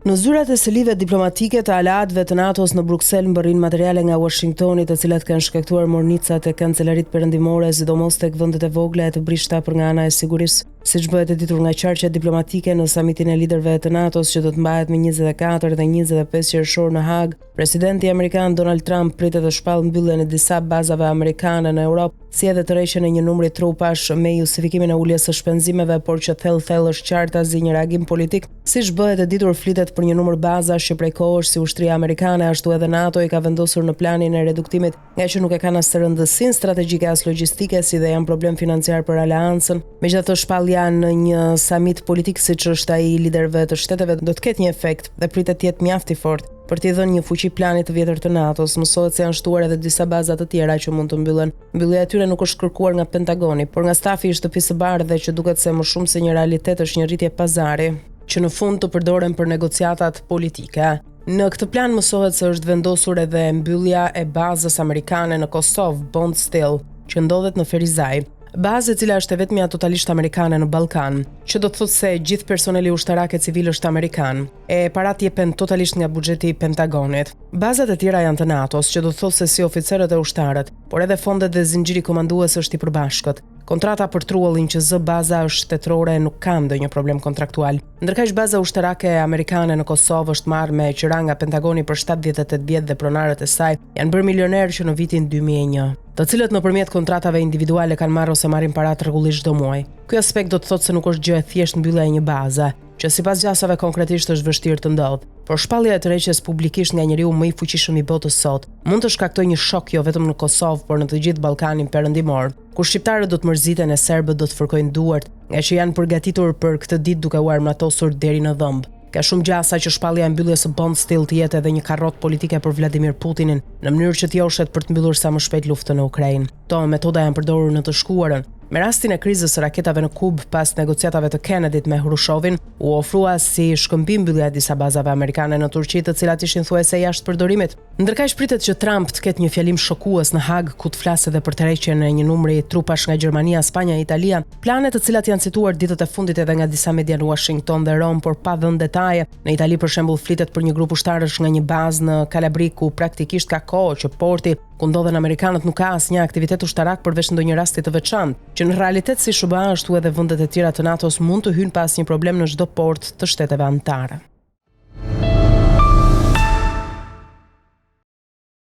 Në zyrat e selive diplomatike të aleatëve të NATO-s në Bruksel mbërrijnë materiale nga Uashingtoni, të cilat kanë shkaktuar mornica te kancelaritë perëndimore, sidomos tek vendet e vogla e të brishta për nga ana e sigurisë. Siç bëhet e ditur nga qarqet diplomatike në samitin e liderëve të NATO-s që do të mbahet më 24 dhe 25 qershor në Hagë, presidenti amerikan Donald Trump pritet të shpallë mbylljen e disa bazave amerikane në Europë, si edhe tërheqjen e një numri trupash me justifikimin e uljes së shpenzimeve, por që thellë-thellë është qartazi një reagim politik. Siç bëhet e ditur flitet për një numër bazash që prej kohësh si ushtria amerikane ashtu edhe NATO i ka vendosur në planin e reduktimit, ngaqë nuk e kanë as rëndësinë strategjike as logjistike si dhe janë problem financiar për aleancën. Megjithatë shpallja në një samit politik siç është ai i liderëve të shteteve do të ketë një efekt dhe pritet të jetë mjaft i fortë për t'i dhënë një fuqi planit të vjetër të NATO-s. Mësohet se janë shtuar edhe disa baza të tjera që mund të mbyllen. Mbyllja e tyre nuk është kërkuar nga Pentagoni, por nga stafi i Shtëpisë së Bardhë dhe që duket se më shumë se një realitet është një rritje pazari, që në fund të përdoren për negociatat politike. Në këtë plan mësohet se është vendosur edhe mbyllja e bazës amerikane në Kosovë, Bondsteel, që ndodhet në Ferizaj. Bazë e cila është e vetmja totalisht amerikane në Ballkan, që do të thotë se gjithë personeli ushtarak e civil është amerikan, e paratë jepen totalisht nga buxheti i Pentagonit. Bazat e tjera janë të NATO-s, që do të thotë se si oficerët e ushtarët, por edhe fondet dhe zinxhiri komandues është i përbashkët. Kontrata për truallin që zë baza është shtetërore e nuk ka ndonjë problem kontraktual. Ndërkaq baza ushtarake amerikane në Kosovë është marrë me qira nga Pentagoni për 78 vjet dhe pronarët e saj janë bërë milionerë që në vitin 2001, të cilët nëpërmjet kontratave individuale kanë marrë ose marrin paratë rregullisht çdo muaj. Ky aspekt do të thotë se nuk është gjë e thjeshtë mbyllja e një baze, që sipas gjasave konkretisht është vështirë të ndodhë. Por shpallja e tërheqjes publikisht nga njeriu më i fuqishëm i botës sot, mund të shkaktojë një shok jo vetëm në Kosovë, por në të gjithë Ballkanin Perëndimor, ku shqiptarët do të mërziten e serbët do të fërkojnë duart, ngaqë janë përgatitur për këtë ditë duke u armatosur deri në dhëmbë. Ka shumë gjasa që shpallja e mbylljes së Bondsteel të jetë edhe një karrotë politike për Vladimir Putinin, në mënyrë që të joshet për të mbyllur sa më shpejt luftën në Ukrainë. Këto metoda janë përdorur në të shkuarën. Me rastin e krizës së raketave në Kubë pas negociatave të Kennedy-t me Hrushovin, u ofrua si shkëmbim mbyllja e disa bazave amerikane në Turqi, të cilat ishin thuajse jashtë përdorimit. Ndërkaq pritet që Trump të ketë një fjalim shokues në Hagë ku të flasë edhe për tërheqjen e një numri trupash nga Gjermania, Spanja e Italia, plane të cilat janë cituar ditët e fundit edhe nga disa media në Uashington dhe Romë, por pa dhënë detaje. Në Itali për shembull flitet për një grup ushtarësh nga një bazë në Kalabri ku praktikisht ka kohë që porti ku ndodhen amerikanët nuk ka asnjë aktivitet ushtarak përveç ndonjë rasti të veçantë, që në realitet si SHBA ashtu edhe vendet e tjera të NATO-s mund të hyjnë pa asnjë problem në çdo port të shteteve anëtare.